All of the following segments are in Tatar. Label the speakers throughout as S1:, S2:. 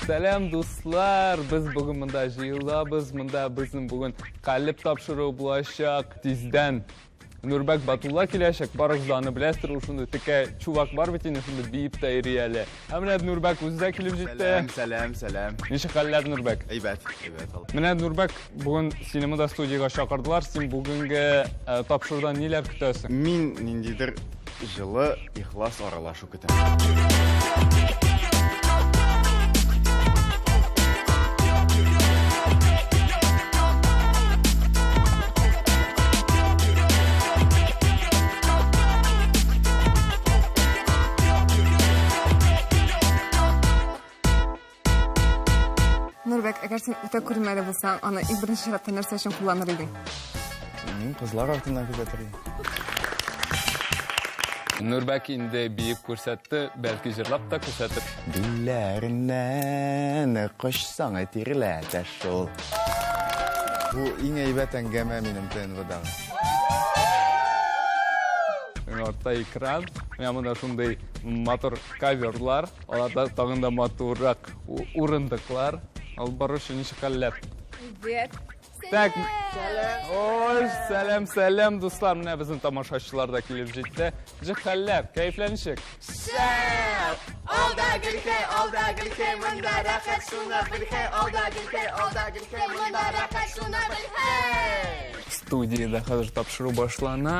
S1: Сәлам, дуслар! Без бүген монда җыелабыз. Монда безнең бүген калеб тапшыруы булачак. Тиздән Нурбәк Батулла киләчәк. Барыгыз да аны беләсездер, ул шундый текә чувак бар бит инде, шундый биеп тә йөри әле. Һәм менә Нурбәк үзе дә килеп җитте.
S2: Сәлам, сәлам, сәлам.
S1: Ничек хәлләр, Нурбәк?
S2: Әйбәт, әйбәт.
S1: Менә Нурбәк, бүген сине монда студиягә чакырдылар. Син бүгенге э, тапшырудан ниләр көтәсең?
S2: Мин ниндидер җылы, ихлас аралашу көтәм.
S3: Нурбәк, әгәр син үтә күренмәле булсаң, аны иң беренче чиратта нәрсә өчен кулланыр идең?
S2: Мин кызлар артыннан күзәтер идем.
S1: Нурбәк инде биеп күрсәтте, бәлки җырлап та күрсәтер.
S2: Билләреннән кочсаң тирләтә шул. Бу иң әйбәт әңгәмә минем ТНВдагы.
S1: Артта экран, менә монда шундый матур коверлар. Аларда тагын да матуррак урындыклар. Алып баручы ничек хәлләр?
S3: Привет.
S1: Так. Ой, сәлам, сәлам, дуслар. Менә безнең тамашачылар да килеп җитте. Ничек хәлләр? Кәефләр ничек?
S4: Шәп! Алда гөлкәй, алда гөлкәй, монда рәхәт шуны белхәй, алда гөлкәй, алда гөлкәй, монда рәхәт шуны белхәй.
S1: Студиядә хәзер тапшыру башлана.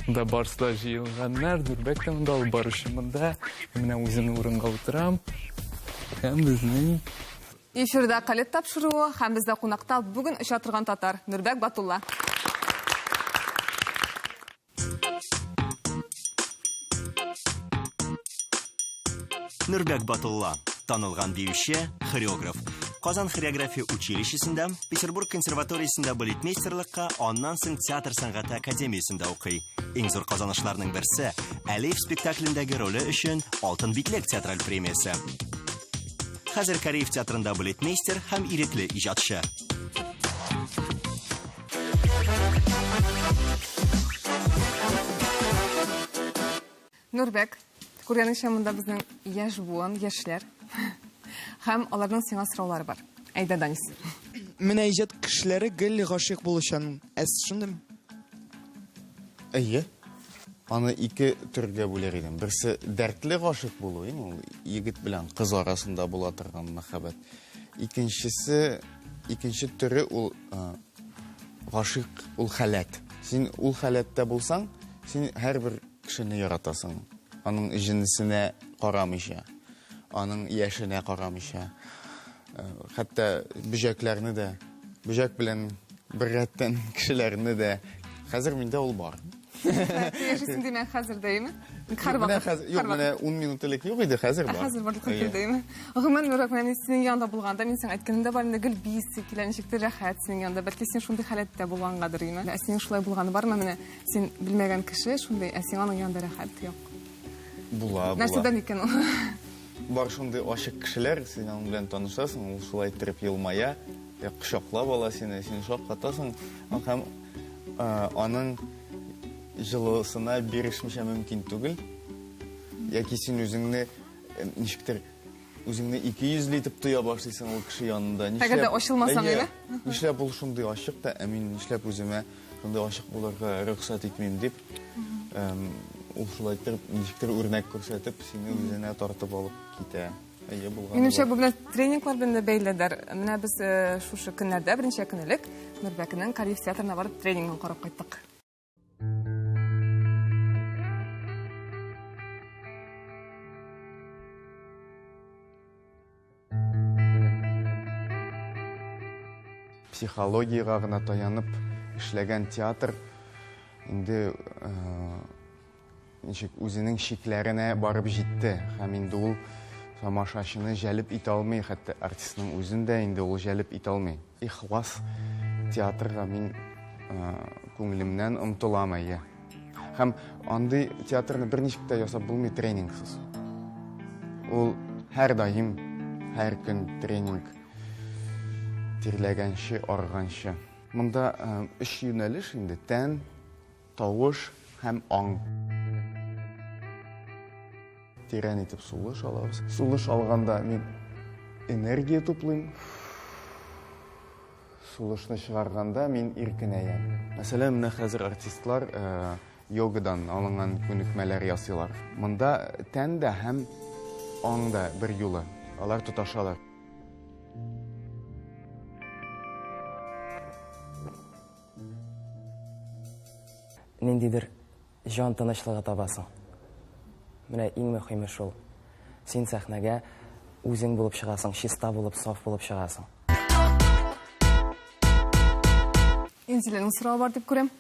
S1: Монда барысы да җыелганнар, Нурбәк тә монда, алып баручы монда. Менә үземнең урынга утырам. Һәм безнең
S3: Эфирда Калет тапшыруы һәм бездә кунакта бүген оча торган татар Нурбәк Батулла.
S5: Нурбәк Батулла, танылган биюче, хореограф. Казан хореография училищесында, Петербург консерваториясендә балетмейстерлыкка, аннан соң театр сәнгате академиясендә укый. Иң зур казанышларның берсе Әлиф спектаклендәге роле өчен Алтын битлек театраль премиясе. Хәзер Кариев театрында балетмейстер һәм ирекле иҗатчы.
S3: Нурбәк, күргәнеңчә монда безнең яшь буын, яшьләр. Һәм аларның сиңа сораулары бар. Әйдә, Данис.
S6: Менә иҗат кешеләре гел гашыйк булучан. Ә сез шундыймы?
S2: Әйе. Аны ике төргә бүләр идем. Берсе дәртле гашыйк булу, инде ул егет белән кыз арасында була торган мәхәббәт. Икенчесе, икенче төре ул гашыйк ул халәт. Син ул халәттә булсаң, син һәрбер Кешене яратасың. Аның җенесенә карамыйча, аның яшенә карамыйча. Э, хәтта бөҗәкләрне дә, бөҗәк белән беррәттән кешеләрне дә. Хәзер миндә ул бар.
S3: Яшисең димәк хәзер дәйме?
S2: Һәрвакыт. Юк, менә 10 минут элек юк иде, хәзер бар.
S3: Хәзер барлыкка килде, әйеме? Гомумән, Нурак, менә мин синең янда булганда, мин сиңа әйткәнем дә бар инде, гел биисе килә, ничектер рәхәт синең янда. Бәлки син шундый халәттә булгангадыр, әйеме? Ә синең шулай булганы бармы? Менә Син белмәгән кеше шундый, ә сиңа аның янында рәхәт юк.
S2: Була, була.
S3: Нәрсәдән икән ул?
S2: Бар шундый ачык кешеләр, син аның белән танышасың, ул шулай иттереп елмая, я кочаклап ала сине, син шаккатасың һәм аның җылысына бирешмичә мөмкин түгел. Яки син үзеңне ничектер Үзеңне икейөзле итеп тоя башлыйсың ул кеше янында.
S3: Әгәр дә ачылмасаң, әйе?
S2: Нишләп ул шундый ачык та, ә мин нишләп үземә шундый ачык булырга рөхсәт итмим дип, ул шулай иттереп, ничектер үрнәк күрсәтеп, сине үзенә тартып алып китә. Әйе, булганы
S3: Минемчә, бу белән тренинглар белән дә бәйледер. Менә без э, шушы көннәрдә, берничә көн элек, Нурбәкенең Кариев театрына барып тренингын карап кайттык.
S2: Психологиягә гына таянып эшләгән театр инде э, ничек үзенең чикләренә барып җитте һәм инде ул тамашачыны җәлеп итә алмый, хәтта артистның үзен дә инде ул җәлеп итә алмый. Ихлас театрга мин күңелемнән омтылам, әйе. Һәм андый театрны берничек тә ясап булмый тренингсыз. Ул һәрдаим, һәр көн тренинг. Тирләгәнче, арыганчы. Монда өч юнәлеш инде: тән, Тавыш һәм аң. Тирән итеп сулыш алабыз. Сулыш алганда мин Энергия туплыйм. Сулышны чыгарганда мин иркенәям. Мәсәлән, менә хәзер артистлар йогадан алынган күнекмәләр ясыйлар. Монда тән дә һәм аң да бер юлы. Алар тоташалар.
S7: Ниндидер җан тынычлыгы табасың. Менә иң мөһиме шул. Син сәхнәгә үзең булып чыгасың, чиста булып, саф булып чыгасың.
S3: Инзиләнең соравы бар дип күрәм.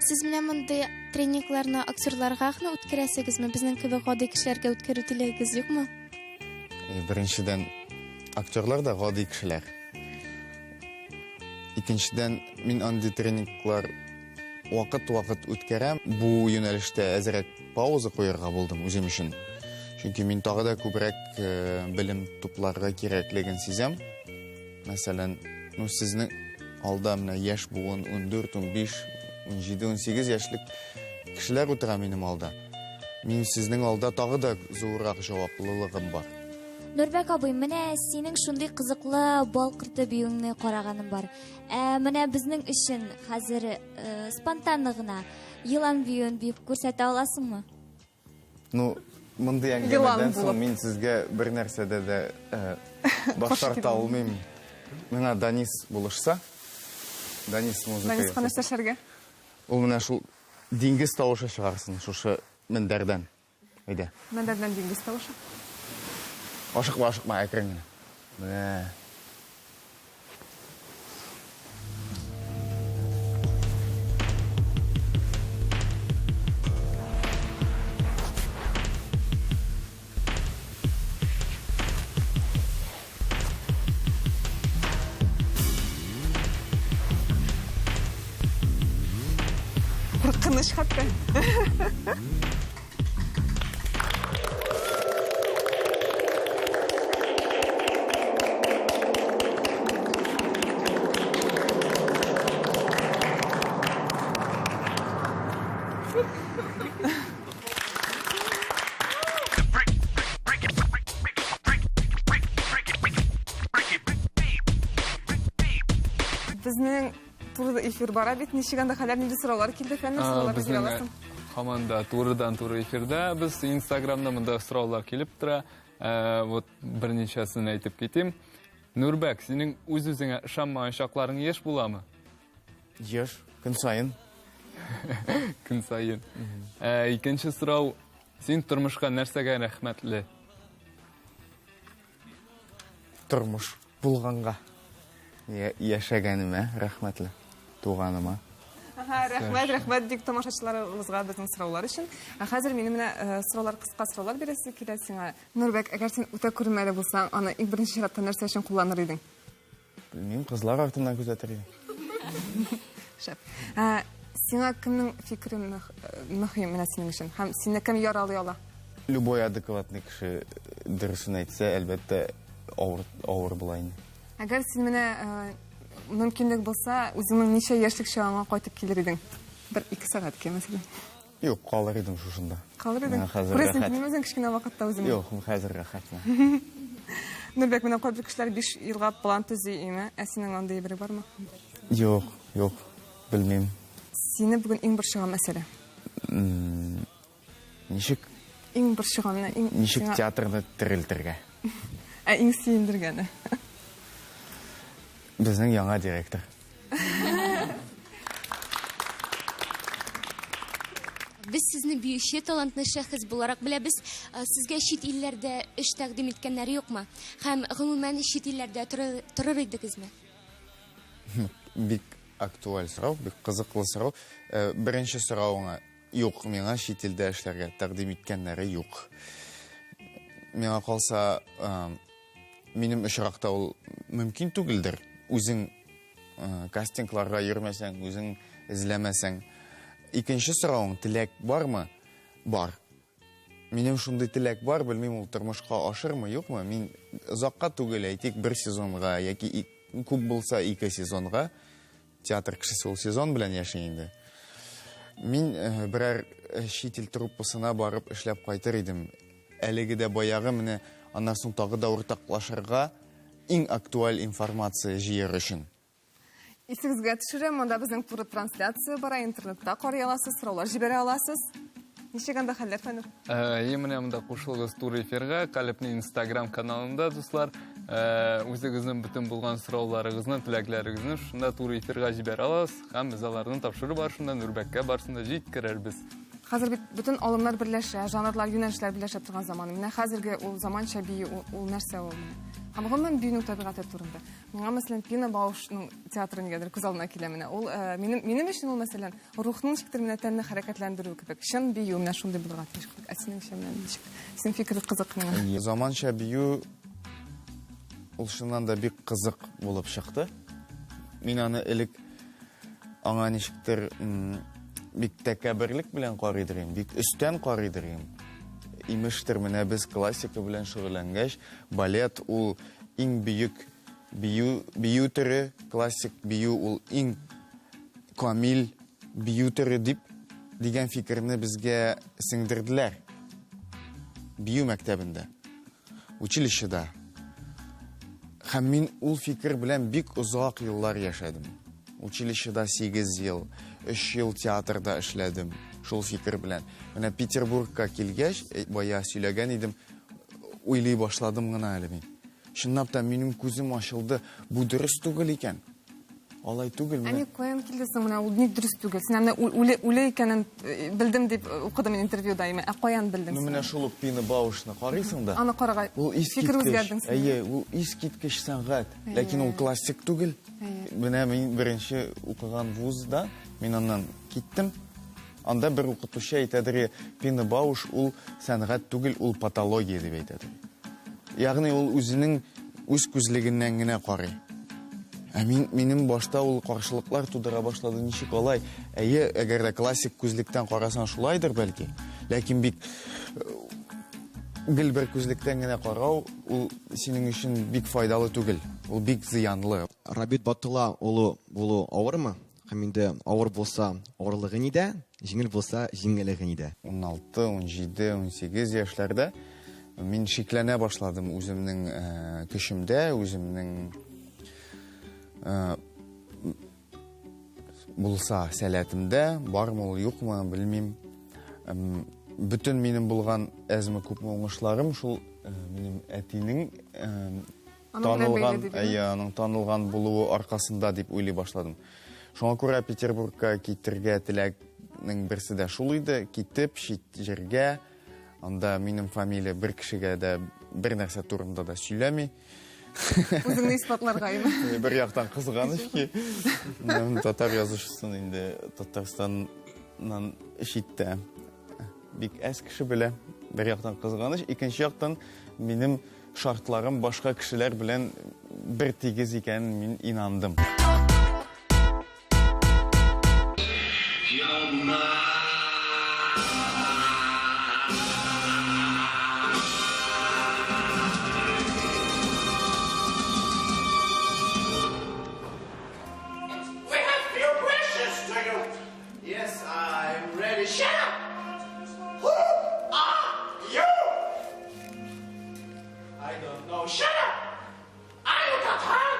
S8: Сез менә мондый тренингларны актерларга гына үткәрәсегезме? Безнең кебек гади кешеләргә үткәрү теләгегез юкмы?
S2: Э, беренчедән, актерлар да гади кешеләр. Икенчедән, мин андый тренинглар вакыт-вакыт үткәрәм. Бу юнәлештә әзрәк пауза куярга булдым үзем өчен. Чөнки мин тагы да күбрәк э, белем тупларга кирәклеген сизәм. Мәсәлән, ну сезнең алда менә яшь буын 14, 15, 17, 18 яшьлек кешеләр утыра минем алда. Мин сезнең алда тагы да зуррак җаваплылыгым бар.
S8: Нурбәк абый, менә синең шундый кызыклы бал корты биюеңне караганым бар. Ә менә безнең өчен хәзер э, спонтанно гына елан биюен биеп күрсәтә аласыңмы?
S2: Ну, мондый әңгәмәдән соң мин сезгә бер нәрсәдә дә э, баш тарта алмыйм. Миңа Данис булышса, Данис музыка.
S3: Даниска нәрсә эшләргә?
S2: Ул менә шул диңгез тавышы чыгарсын шушы мендәрдән. Әйдә.
S3: Мендәрдән диңгез тавышы.
S2: Ашыкма, ашыкма, әкрен генә. Менә.
S3: Куркыныч хәтта. Безнең туры эфир бара бит. Ничек анда хәлләр, нинди сораулар килде? Фәннәр сораулар бирә аласың.
S1: Һаман да турыдан-туры эфирда без Инстаграмда монда сораулар килеп тора. Э, вот берничәсен әйтеп китим. Нурбәк, синең үз-үзеңә ышанмаган чакларың еш буламы?
S2: Еш, көн саен.
S1: Көн саен. Э, икенче сорау, син тормышка нәрсәгә рәхмәтле?
S2: Тормыш булганга. Яшәгәнемә рәхмәтле, туганыма.
S3: Ага, рәхмәт, рәхмәт бик тамашачыларыбызга безнең сораулар өчен. Ә хәзер минем менә э, сораулар, кыска сораулар бирәсе килә сиңа. Нурбәк, әгәр син үтә күренмәле булсаң, аны иң беренче чиратта нәрсә өчен кулланыр идең?
S2: Белмим, кызлар артыннан күзәтер идем.
S3: Шәп. Ә, сиңа кемнең фикере мөһим менә синең өчен? Һәм сине кем яралый ала?
S2: Любой адекватный кеше дөресен әйтсә, әлбәттә, авыр, авыр була инде.
S3: Әгәр син менә мөмкинлек булса, үзеңнең ничә яшьлек чагыңа кайтып килер идең? Бер ике сәгатькә, мәсәлән.
S2: Юк, калыр идем шушында.
S3: Калыр идең?
S2: Миңа хәзер
S3: Күрәсең,
S2: рәхәт.
S3: мин үзем кечкенә вакытта үзем.
S2: Юк, хәзер рәхәт миңа.
S3: Нурбәк, менә кайбер кешеләр 5 елга план төзи, име? Ә синең андый бере бармы?
S2: Юк, юк, белмим.
S3: Сине бүген иң борчыган мәсьәлә.
S2: Ничек?
S3: Иң борчыган, менә иң
S2: Ничек
S3: сиңа...
S2: театрны терелтергә?
S3: Ә иң сөендергәне?
S2: Безнең яңа директор.
S8: Без сезне биюче талантлы шәхес буларак беләбез. Э, сезгә чит илләрдә эш тәкъдим иткәннәре юкмы? Һәм гомумән чит илләрдә торыр идегезме?
S2: Бик актуаль сорау, бик кызыклы сорау. Э, беренче соравыңа юк, миңа чит илдә эшләргә тәкъдим иткәннәре юк. Миңа калса, э, минем очракта ул мөмкин түгелдер. Үзең Э, кастингларга йөрмәсәң, үзең эзләмәсәң. Икенче соравың, теләк бармы? Бар. Минем шундый теләк бар, белмим ул тормышка ашырмы, юкмы. Мин озакка түгел, әйтик, бер сезонга яки күп булса ике сезонга. Театр кешесе ул сезон белән яши инде. Мин э, берәр э, чит ил труппасына барып эшләп кайтыр идем. Әлеге дә баягы менә аннан соң тагы да уртаклашырга. Иң актуаль информация җыер өчен.
S3: Исегезгә төшерәм, монда безнең туры трансляция бара, интернетта карый аласыз, сораулар җибәрә аласыз. Ничек анда хәлләр, Фәнүр?
S1: Әйе, менә монда кушылыгыз туры эфирга, Калебнең Инстаграм каналында, дуслар. Үзегезнең бөтен булган сорауларыгызны, теләкләрегезне шунда туры эфирга җибәрә аласыз һәм без аларны тапшыру барышында Нурбәккә барысын да җиткерербез.
S3: Хәзер бит бөтен алымнар берләшә, жанрлар, юнәлешләр берләшә торган заман. Менә хәзерге ул заманча бию, ул, ул нәрсә ул? Һәм гомумән биюнең табигате турында. Миңа, мәсәлән, Пина Баушның театры нигәдер күз алдына килә менә. Ул э, минем минем өчен ул, мәсәлән, рухның ничектер менә тәнне хәрәкәтләндерү кебек. Чын бию менә шундый булырга тиеш кебек. Ә синеңчә менә ничек? Синең фикер кызык миңа.
S2: Әйе, заманча бию ул чыннан да бик кызык булып чыкты. Мин аны элек аңа ничектер бик тәкәбберлек белән карыйдыр идем, бик өстән карыйдыр идем. Имештер, менә без классика белән шөгыльләнгәч, балет ул иң бөек бию, бию төре, классик бию ул иң камил бию төре дип дигән фикерне безгә сеңдерделәр. Бию мәктәбендә, училищеда. Һәм мин ул фикер белән бик озак еллар яшәдем. Училищеда 8 ел, 3 ел театрда эшләдем шул фикер белән. Менә Петербургка килгәч, э, бая сөйләгән идем, уйлый башладым гына әле мин. Чынлап та минем күзем ачылды, бу дөрес түгел икән. Алай түгел.
S3: Ә ник каян килде соң менә ул ник дөрес түгел? Син менә үле үле икәнен э, белдем дип э, укыдым мин интервьюда, әйме. Ә каян белдең?
S2: Ну менә шул ук Пина Баушны карыйсың да.
S3: Аны карага.
S2: Ул
S3: искиткеч. Фикер
S2: син. Әйе, ул искиткеч сәнгать. Ләкин ул классик түгел. Менә мин беренче укыган вузда мин аннан киттем. Анда бер укытучы әйтәдер, Пина Бауш ул сәнгать түгел, ул патология дип әйтәдер. Ягъни ул үзенең үз күзлегеннән генә карый. Ә мин, минем башта ул каршылыклар тудыра башлады, ничек алай? Әйе, әгәр дә классик күзлектән карасаң шулайдыр бәлки. Ләкин бит э, гел бер күзлектән генә карау ул синең өчен бик файдалы түгел. Ул бик зыянлы.
S6: Рабит Батулла улы булу авырмы? Һәм инде авыр булса, авырлыгы нидә, җиңел булса, җиңеллеге нидә?
S2: 16, 17, 18 яшьләрдә мин шикләнә башладым үземнең э, көчемдә, үземнең э, булса сәләтемдә, бармы ул, юкмы, белмим. Бөтен минем булган әзме-күпме уңышларым шул э, минем әтинең танылган, әйе, аның танылган булуы аркасында дип уйлый башладым. Шуңа күрә Петербургка китергә теләкнең берсе дә шул иде. Китеп, чит җиргә, анда минем фамилия бер кешегә дә бер нәрсә турында да сөйләми.
S3: Үзеңне исбатларга име?
S2: Бер яктан кызганыч ки, татар язучысын инде Татарстаннан читтә бик әз кеше белә. Бер яктан кызганыч, икенче яктан минем шартларым башка кешеләр белән бер тигез икәнен мин инандым.
S9: Yes, I'm ready. Shut up! Who are you? I don't know. Shut up! Are you Tatar?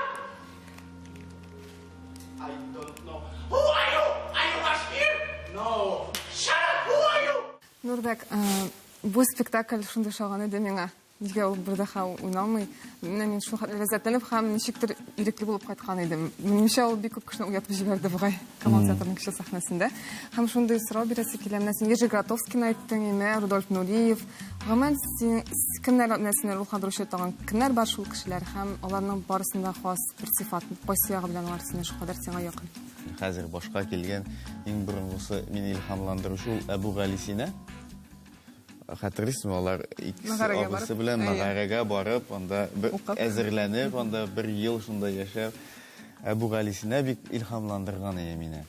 S9: I don't know. Who are you? Are you Bashkir? No. Shut up! Who are you?
S3: Нурбәк, э, бу спектакль шундый ошаган иде миңа. Нигә ул бер дә уйналмый? Менә мин шул хәтле ләззәтләнеп һәм ничектер ирекле булып кайткан идем. Минемчә, ул бик күп кешене уятып җибәрде бугай Камал театрының кече сәхнәсендә. Һәм шундый сорау бирәсе килә. Менә син Ежи Гротовскийны әйттең, име, Рудольф Нуриев. Гомумән, син кемнәр менә сине рухландыручы тагын кемнәр бар шул кешеләр һәм аларның барысында хас бер сыйфат, кайсы ягы белән алар сине шулкадәр сиңа якын?
S2: Хәзер башка килгән иң борынгысы мине илһамландыручы ул Әбүгалисина. Хәтерлисезме, алар икесе абысы белән мәгарәгә барып, анда әзерләнеп, анда бер ел шунда яшәп, Әбүгалисина бик илһамландырган иде мине.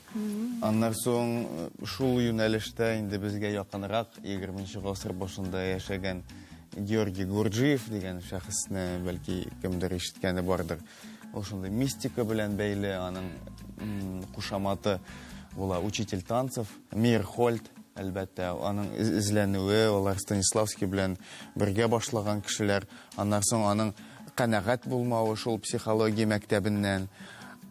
S2: Аннан соң э, шул юнәлештә инде безгә якынрак 20 гасыр башында яшәгән Георгий Гурджиев дигән шәхесне бәлки кемдер ишеткәне бардыр. Ул шундый мистика белән бәйле, аның кушаматы була учитель танцев, Мейерхольд. Әлбәттә, аның эзләнүе, алар Станиславский белән бергә башлаган кешеләр. Аннан соң аның Канәгать булмавы шул психология мәктәбеннән.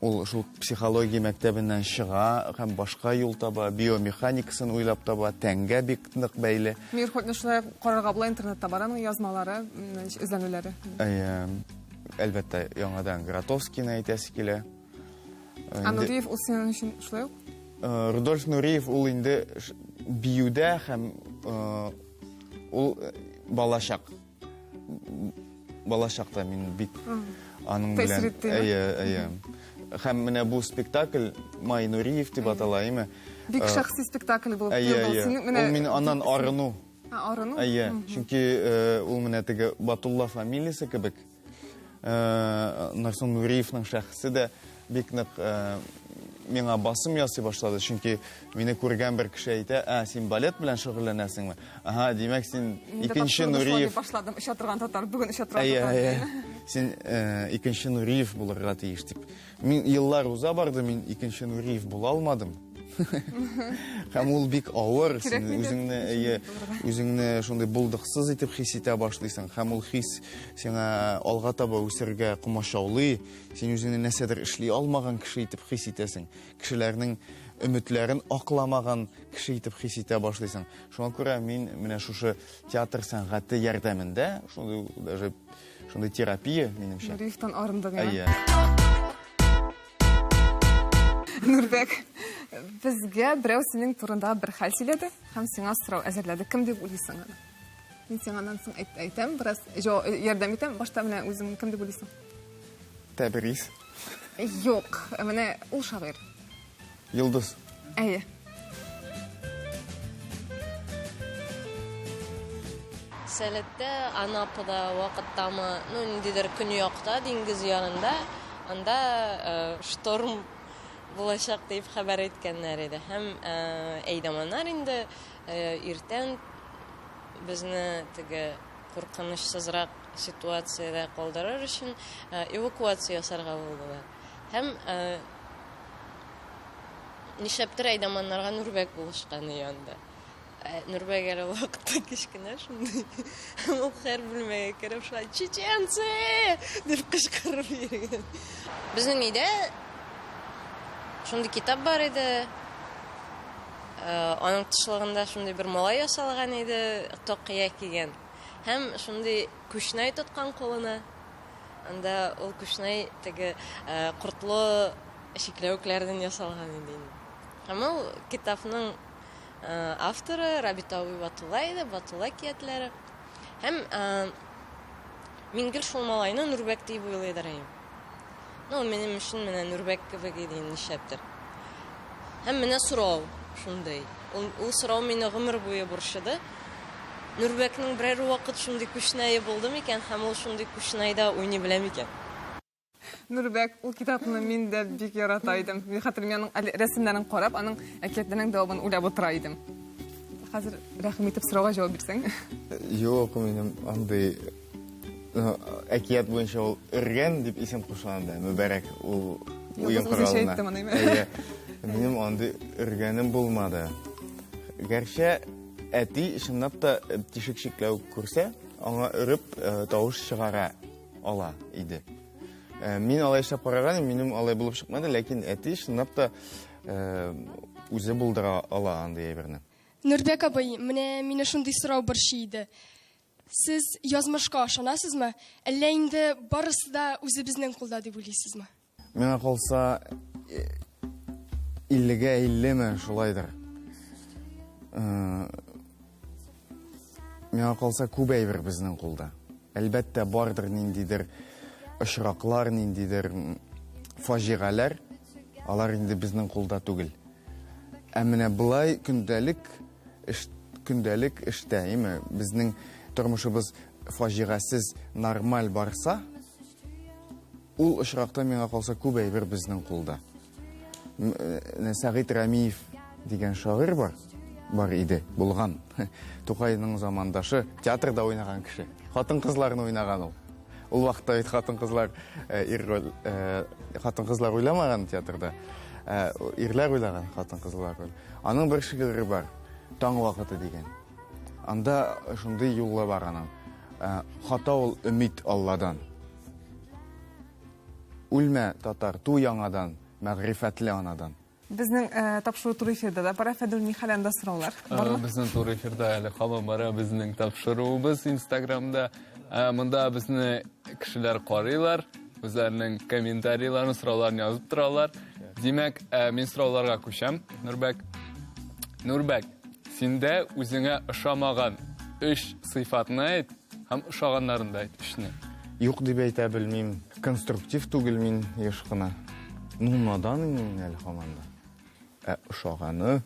S2: Ул шул психология мәктәбеннән чыга һәм башка юл таба, биомеханикасын уйлап таба, тәнгә бик нык бәйле.
S3: Мейерхольдны шулай карарга була, интернетта бар аның язмалары, эзләнүләре.
S2: Әйе, әлбәттә, яңадан Гротовскийны әйтәсе килә.
S3: Ә Нуриев ул синең өчен шулай ук?
S2: Рудольф Нуриев ул инде биюдә һәм ул балачак. Балачакта мин бик аның белән әйе, әйе. Һәм менә бу спектакль Май Нуриев дип атала, әйеме?
S3: Бик шәхси спектакль булып
S2: Әйе, әйе. Ул мин аннан арыну.
S3: Арыну?
S2: Әйе, чөнки ул менә теге Батулла фамилиясе кебек. Нарсон Нуриевның шәхесе дә бик нык миңа басым ясый башлады, чөнки мине күргән бер кеше әйтә, ә, син балет белән шөгыльләнәсеңме? Ага, димәк, син икенче Нуриев.
S3: Башладым, оча торган татар, бүген оча торган татар.
S2: Әйе, әйе. Син икенче Нуриев булырга тиеш дип. Мин еллар уза барды, мин икенче Нуриев була алмадым. Һәм ул бик авыр, син үзеңне, әйе, үзеңне шундый булдыксыз итеп хис итә башлыйсың. Һәм ул хис сиңа алга таба үсәргә комачаулый. Син үзеңне нәрсәдер эшли алмаган кеше итеп хис итәсең. Кешеләрнең өметләрен акламаган кеше итеп хис итә башлыйсың. Шуңа күрә мин менә шушы театр сәнгате ярдәмендә, шундый даже шундый терапия, минемчә.
S3: Нуриевтан арындык, әйе. Нурбәк, безгә берәү синең турында бер хәл сөйләде һәм сиңа сорау әзерләде. Кем дип уйлыйсың аны? Мин сиңа аннан соң әйтәм, бераз ярдәм итәм. Башта менә үзең кем дип уйлыйсың?
S2: Тәбрис.
S3: Юк, менә ул шагыйрь.
S2: Йолдыз.
S3: Әйе.
S10: Сәләттә, Анапада вакыттамы, ну, ниндидер көньякта, диңгез янында, анда шторм булачак дип хәбәр иткәннәр иде. Һәм әйдаманнар инде иртән безне теге куркынычсызрак ситуациядә калдырыр өчен эвакуация ясарга булдылар. Һәм нишләптер әйдаманнарга Нурбәк булышкан янда. Нурбәк әле ул вакытта кечкенә шундый. Ул һәр бүлмәгә кереп шулай чеченцы дип кычкырып йөргән. Безнең өйдә шундый китап бар иде. Аның тышлыгында шундый бер малай ясалган иде, такыя кигән. Һәм шундый күчнәй тоткан кулына. Анда ул күчнәй теге кортлы чикләвекләрдән ясалган иде инде. Һәм ул китапның авторы Рабит абый Батулла иде, Батулла әкиятләре. Һәм мин гел шул малайны Нурбәк дип уйлыйдыр идем. Ну, минем өчен менә Нурбәк кебек иде инде нишләптер. Һәм менә сорау шундый. Ул, ул сорау мине гомер буе борчыды. Нурбәкнең берәр вакыт шундый күчнәе булды микән һәм ул шундый күчнәйдә уйный белә микән?
S3: Нурбәк, ул китапны мин дә бик ярата идем. Мин хәтерлим, аның әле рәсемнәрен карап, аның әкиятләренең дәвамын уйлап утыра идем. Хәзер рәхим итеп сорауга җавап бирсәң.
S2: Юк, минем андый әкият буенча ул Өргән дип исем кушылган да, Мөбәрәк ул уен коралына. Әйе. Минем андый өргәнем булмады. Гәрчә әти чынлап та тишек чикләү күрсә, аңа өреп тавыш чыгара ала иде. Мин алай эшләп караган идем, минем алай булып чыкмады, ләкин әти чынлап та үзе булдыра ала андый әйберне.
S11: Нурбәк абый, менә мине шундый сорау борчый иде. Сез язмышка ышанасызмы, әллә инде барысы да үзебезнең кулда дип уйлыйсызмы?
S2: Миңа калса, иллегә иллеме, шулайдыр. Миңа калса, күп әйбер безнең кулда. Әлбәттә, бардыр ниндидер очраклар, ниндидер фаҗигаләр, алар инде безнең кулда түгел. Ә менә болай көндәлек эш, көндәлек эштә, әйме, безнең тормышыбыз фаҗигасез нормаль барса, ул очракта миңа калса күп әйбер безнең кулда. Сәгыйть Рәмиев дигән шагыйрь бар, бар иде, булган. Тукайның замандашы, театрда уйнаган кеше. Хатын-кызларны уйнаган ул. Ул вакытта бит хатын-кызлар э, ир роль, э, хатын-кызлар уйламаган театрда. Э, ирләр уйлаган хатын-кызлар роль. Аның бер шигыре бар, Таң вакыты дигән. Анда шундый юллар бар аның. Хата ул өмид Алладан. Үлмә, татар, ту яңадан, мәгърифәтле анадан.
S3: Безнең э, тапшыру туры эфирда да бара. Фәдүл, ни хәл анда сораулар?
S1: Э,
S3: Бармы?
S1: Безнең туры эфирда әле һаман бара безнең тапшыруыбыз Инстаграмда. Э, монда безне кешеләр карыйлар, үзләренең комментарийларын, сорауларын язып торалар. Димәк, э, мин сорауларга күчәм. Нурбәк. Нурбәк, синдә үзеңә ошамаган өч сыйфатны әйт һәм ошаганнарын да әйт, өчне.
S2: Юк дип әйтә белмим. Конструктив түгел мин еш кына. Ну, надан инде мин әле һаман да. Ә ошаганы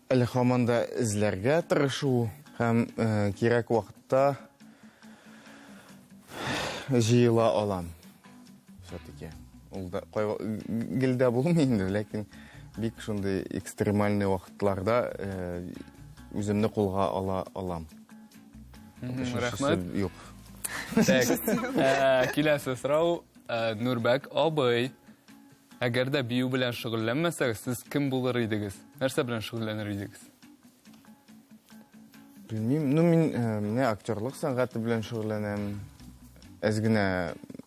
S2: әле һаман да эзләргә тырышу һәм э, кирәк вакытта җыела алам. Все-таки. Ул да гел дә булмый инде, ләкин бик шундый экстремальный вакытларда э, үземне кулга ала алам.
S1: Рәхмәт.
S2: Юк.
S1: Так, э, киләсе сорау, э, Нурбәк абый, әгәр дә бию белән шөгыльләнмәсәгез, сез кем булыр идегез? Нәрсә белән шөгыльләнер идегез?
S2: Белмим. Ну, мин э, менә актерлык сәнгате белән шөгыльләнәм. Әз генә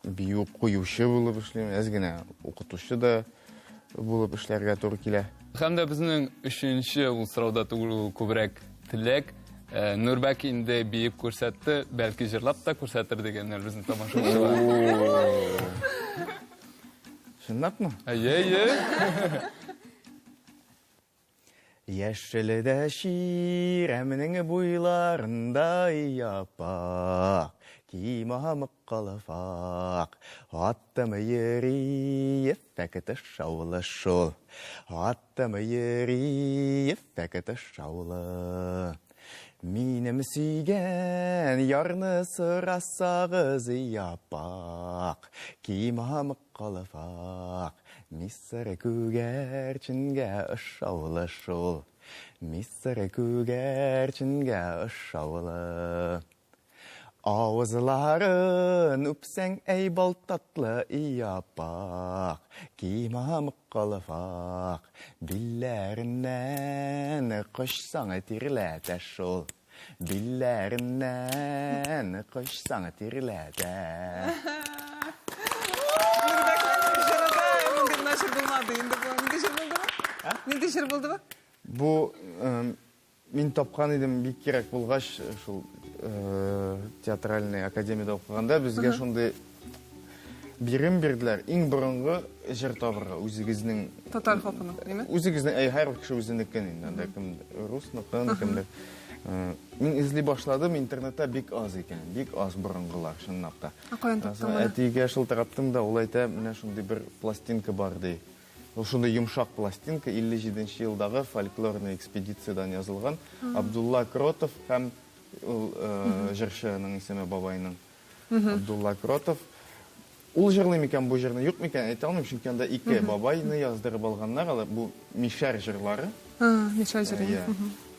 S2: бию куючы булып эшлим, әз генә укытучы да булып эшләргә туры килә.
S1: Һәм дә безнең өченче ул сорауда түгел, ул күбрәк теләк. Э, Нурбәк инде биеп күрсәтте, бәлки җырлап та күрсәтер дигәннәр безнең тамашачылар.
S2: Чынлапмы?
S1: Әйе, әйе.
S2: Яшел дә чирәмнең буйларында япак, кимамык калфак. Аттым йөри, ефәк тышаулы шул. Аттым йөри, ефәк тышаулы. Минем сөйгән ярны сорасагыз, япак, кимамык Калфак, Миссыр күгәрченгә ошаулы шул. Миссыр күгәрченгә ошаулы. Авызларын үпсәң, әй бал татлы ияпак, кимамык калфак, билләреннән кочсаң тирләтә шул. Билләреннән кочсаң тирләтә.
S3: Мондый гына җыр булмады инде бу. Нинди җыр булды бу? Нинди җыр булды бу?
S2: Бу мин тапкан идем, бик кирәк булгач, шул театральный академиядә укыганда безгә шундый бирем бирделәр. Иң борынгы җыр табырга үзегезнең
S3: татар халкының, димме?
S2: Үзегезнең, әй, һәрбер кеше үзенекен инде. Анда кем русныкын, кемдер. Мин эзли башладым, интернетта бик аз икән, бик аз борынгылар, чынлап та.
S3: Ә каян таптың моны?
S2: Әтигә шылтыраттым да, ул әйтә, менә шундый бер пластинка бар, ди. Ул шундый йомшак пластинка, 57 елдагы фольклорный экспедициядән язылган. Абдулла Кротов һәм ул җырчының исеме бабайның. Абдулла Кротов. Ул җырлый микән бу җырны, юк микән, әйтә алмыйм, чөнки анда ике бабайны яздырып алганнар, алар бу мишәр җырлары.
S3: Мишәр җыры.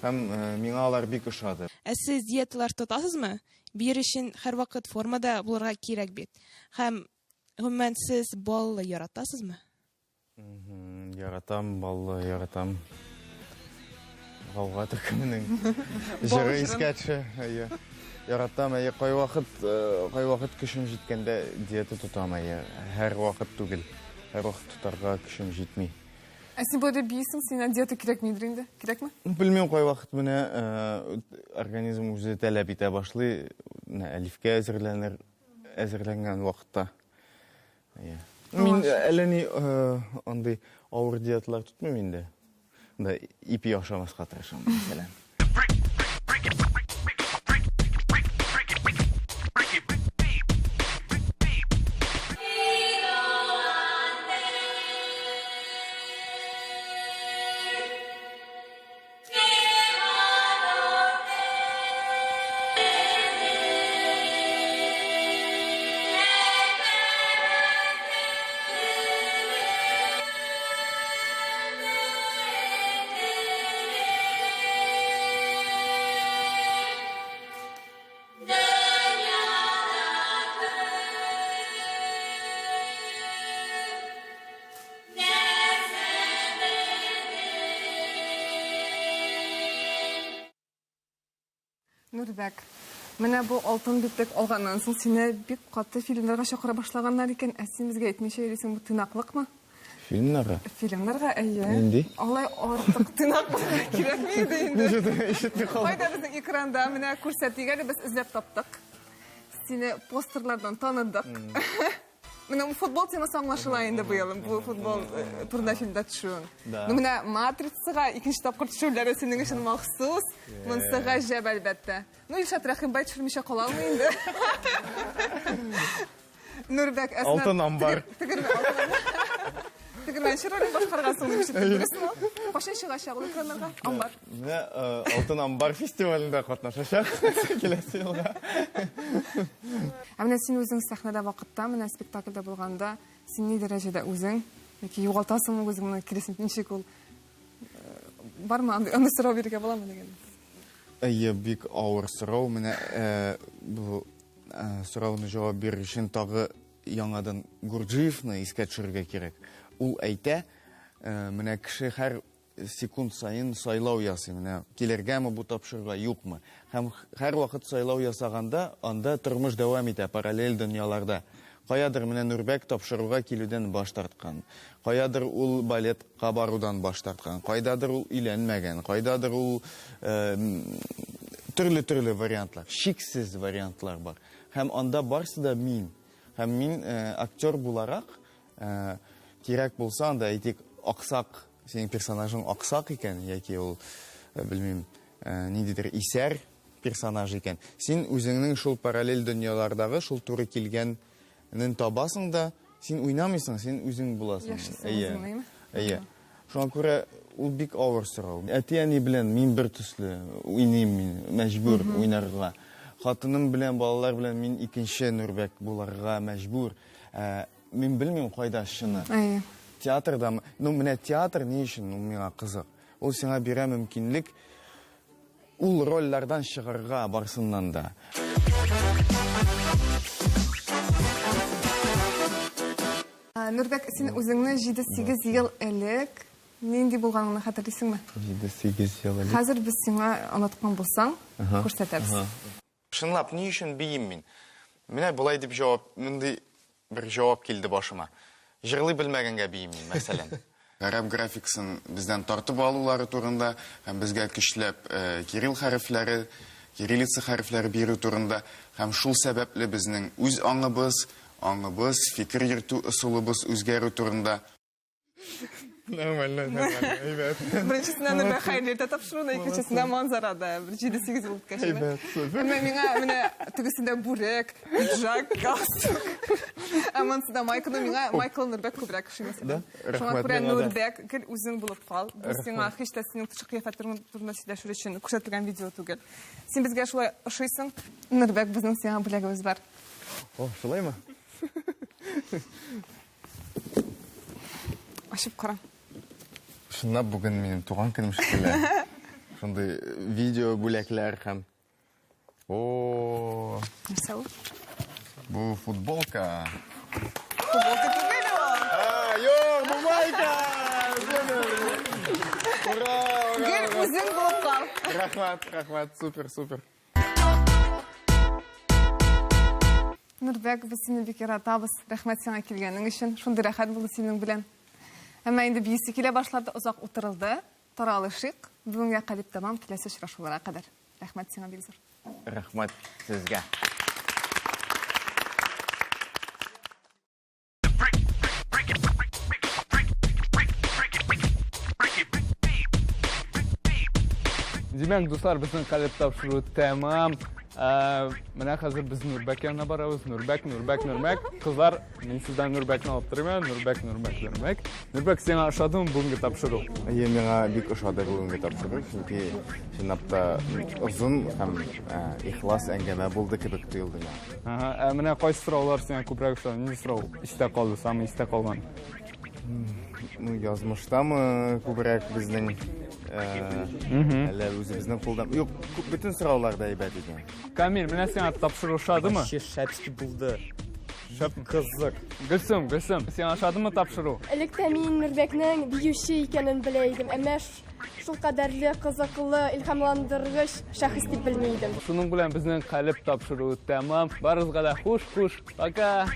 S2: Һәм миңа алар бик ошады.
S12: Ә сез диеталар тотасызмы? Биер өчен һәрвакыт формада булырга кирәк бит. Һәм, гомумән, сез баллы яратасызмы?
S2: Яратам, баллы яратам. Гауга төркеменең җыры искә төшә. Әйе. Яратам, әйе, кайвакыт, э, кайвакыт көчем җиткәндә диета тотам, әйе. Һәрвакыт түгел. Һәрвакыт тотарга көчем җитми.
S3: Ә син болай да бийсең, сиңа диета кирәкмидер инде. Кирәкме?
S2: Белмим, кайвакыт менә э, организм үзе таләп итә башлый. Менә әлифкә әзерләнер, әзерләнгән вакытта. Әйе. Мин әллә ни андый авыр диеталар тотмыйм инде. Да ипи ашамаска тырышам, мәсәлән.
S3: Нурбәк. Менә бу алтын битлек алганнан соң сине бик каты фильмнарга чакыра башлаганнар икән, ә син безгә әйтмичә йөрисең, бу тыйнаклыкмы?
S2: Фильмнарга?
S3: Фильмнарга, әйе.
S2: Нинди?
S3: Алай артык тыйнак булырга кирәкми иде инде.
S2: Ничек ишетми калдым.
S3: Кайда безнең экранда менә күрсәтик әле, без эзләп таптык. Сине постерлардан таныдык. Менә бу футбол темасы аңлашыла инде быел, бу футбол э, турында фильмда төшүең.
S2: Да.
S3: Ну менә Матрицага икенче тапкыр төшүләре синең өчен махсус. Монысы гаҗәп әлбәттә. Ну Илшат Рәхимбай төшермичә кала алмый инде. Нурбәк, ә син
S2: Алтын амбар.
S3: Тегермәнче ролен башкаргансың дип ишеттем, дөресме? Кайчан чыгачак ул экраннарга? Амбар.
S2: Менә э, Алтын амбар фестивалендә катнашачак киләсе елга.
S3: Ә менә син үзең сәхнәдә вакытта, менә спектакльдә булганда, син ни дәрәҗәдә үзең яки югалтасыңмы үзеңне, киресенчә ничек ул? Э, Бармы андый, андый сорау бирергә буламы дигән?
S2: Әйе, бик авыр сорау. Менә э, бу э, сорауны җавап бирер өчен тагы яңадан Гурджиевны искә төшерергә кирәк. Ул әйтә, э, менә кеше һәр секунд саен сайлау ясый. Менә килергәме бу тапшыруга, юкмы? Һәм һәрвакыт сайлау ясаганда, анда тормыш дәвам итә, параллель дөньяларда. Каядыр менә Нурбәк тапшыруга килүдән баш тарткан. Каядыр ул балетка барудан баш тарткан. Кайдадыр ул өйләнмәгән. Кайдадыр ул төрле-төрле вариантлар, чиксез вариантлар бар. Һәм анда барсы да мин. Һәм мин актер буларак, кирәк булса анда әйтик, аксак, синең персонажың аксак икән, яки ул, белмим, ниндидер исәр персонаж икән. Син үзеңнең шул параллель дөньялардагы шул туры килгәнен табасың да, син уйнамыйсың, син үзең буласың.
S3: Яшисең үзеңне, әйеме?
S2: Әйе. Шуңа күрә ул бик авыр сорау. Әти-әни белән мин бер төсле уйныйм мин, мәҗбүр уйнарга. Хатыным белән, балалар белән мин икенче Нурбәк буларга мәҗбүр. Ә, мин белмим кайда чыны.
S3: Әйе.
S2: Театрда, ну менә театр ни өчен ул миңа кызык? Ул сиңа бирә мөмкинлек ул рольләрдән чыгарга барсыннан да.
S3: Нурбәк, син үзеңне 7-8 ел элек нинди булганыңны хәтерлисеңме?
S2: 7-8 ел элек.
S3: Хәзер без сиңа оныткан булсаң, күрсәтәбез.
S2: Чынлап, ни өчен биим мин? Менә болай дип җавап, мондый бер җавап килде башыма. Җырлый белмәгәнгә биим мин, мәсәлән. Гарәп графикасын бездән тартып алулары турында һәм безгә көчләп э, кирилл хәрефләре, кириллица хәрефләре бирү турында һәм шул сәбәпле безнең үз аңыбыз, аңыбыз, фикер йөртү ысулыбыз үзгәрү турында. Нормально, нормально, әйбәт.
S3: Беренчесенә Нурбәк хәерле иртә тапшыруны, икенчесенә манзарада бер 7-8 ел үткәч.
S2: Әйбәт, супер.
S3: Әмма миңа менә тегесендә бүрек, пиджак, галстук. Ә монысында майканы миңа Майкл Нурбәк күбрәк ошый мәсәлән.
S2: Да?
S3: Шуңа
S2: Рәхмәт
S3: күрә
S2: миңа да.
S3: Нурбәк гел үзең булып кал. Бу сиңа һич тә синең тышкы кыяфәт турында сөйләшер өчен күрсәтелгән видео түгел. Син безгә шулай ошыйсың. Нурбәк, безнең сиңа бүләгебез бар.
S2: О, шулаймы?
S3: Ачып кара.
S2: Чынлап бүген минем туган көнем шикелле. Шундый видео бүләкләр һәм О,
S3: Нәрсә ул?
S2: бу футболка.
S3: Футболка түгел ул.
S2: А, юк, бу майка! Ура, ура!
S3: Гел үзең булып кал.
S2: Рәхмәт, рәхмәт, супер, супер.
S3: Нурбәк, без сине бик яратабыз. Рәхмәт сиңа килгәнең өчен. Шундый рәхәт булды синең белән. Әмма инде биисе килә башлады, озак утырылды. Таралышыйк. Бүгенгә калип тәмам, киләсе очрашуларга кадәр. Рәхмәт сиңа бик зур.
S2: Рәхмәт сезгә.
S1: Димәк, дуслар, безнең калеб тапшыру тәмам. Ә, менә хәзер без Нурбәк янына барабыз. Нурбәк, Нурбәк, Нурбәк. Кызлар, мин сездән Нурбәкне алып торыйм әле. Нурбәк, Нурбәк, Нурбәк. Нурбәк, сиңа ошадымы бүгенге тапшыру?
S2: Әйе, миңа бик ошады бүгенге тапшыру, чөнки чынлап та озын һәм ә, ихлас әңгәмә булды кебек тоелды миңа.
S1: Ага, ә менә кайсы сораулар сиңа күбрәк ошады? Нинди сорау истә калды, самый истә калган?
S2: Ну, язмыштамы күбрәк безнең әллә үзебезнең кулда? Юк, бөтен сораулар да әйбәт иде.
S1: Камил, менә сиңа тапшыру ошадымы?
S7: Вообще шәпски булды.
S1: Шәп.
S7: Кызык.
S1: Гөлсем, Гөлсем, сиңа ошадымы тапшыру?
S11: Электә мин Нурбәкнең биюче икәнен белә идем, әмма Шулкадәрле кызыклы, илһамландыргыч шәхес дип белми идем.
S1: Шуның белән безнең калеб тапшыруы тәмам. Барыгызга да хуш-хуш, пока!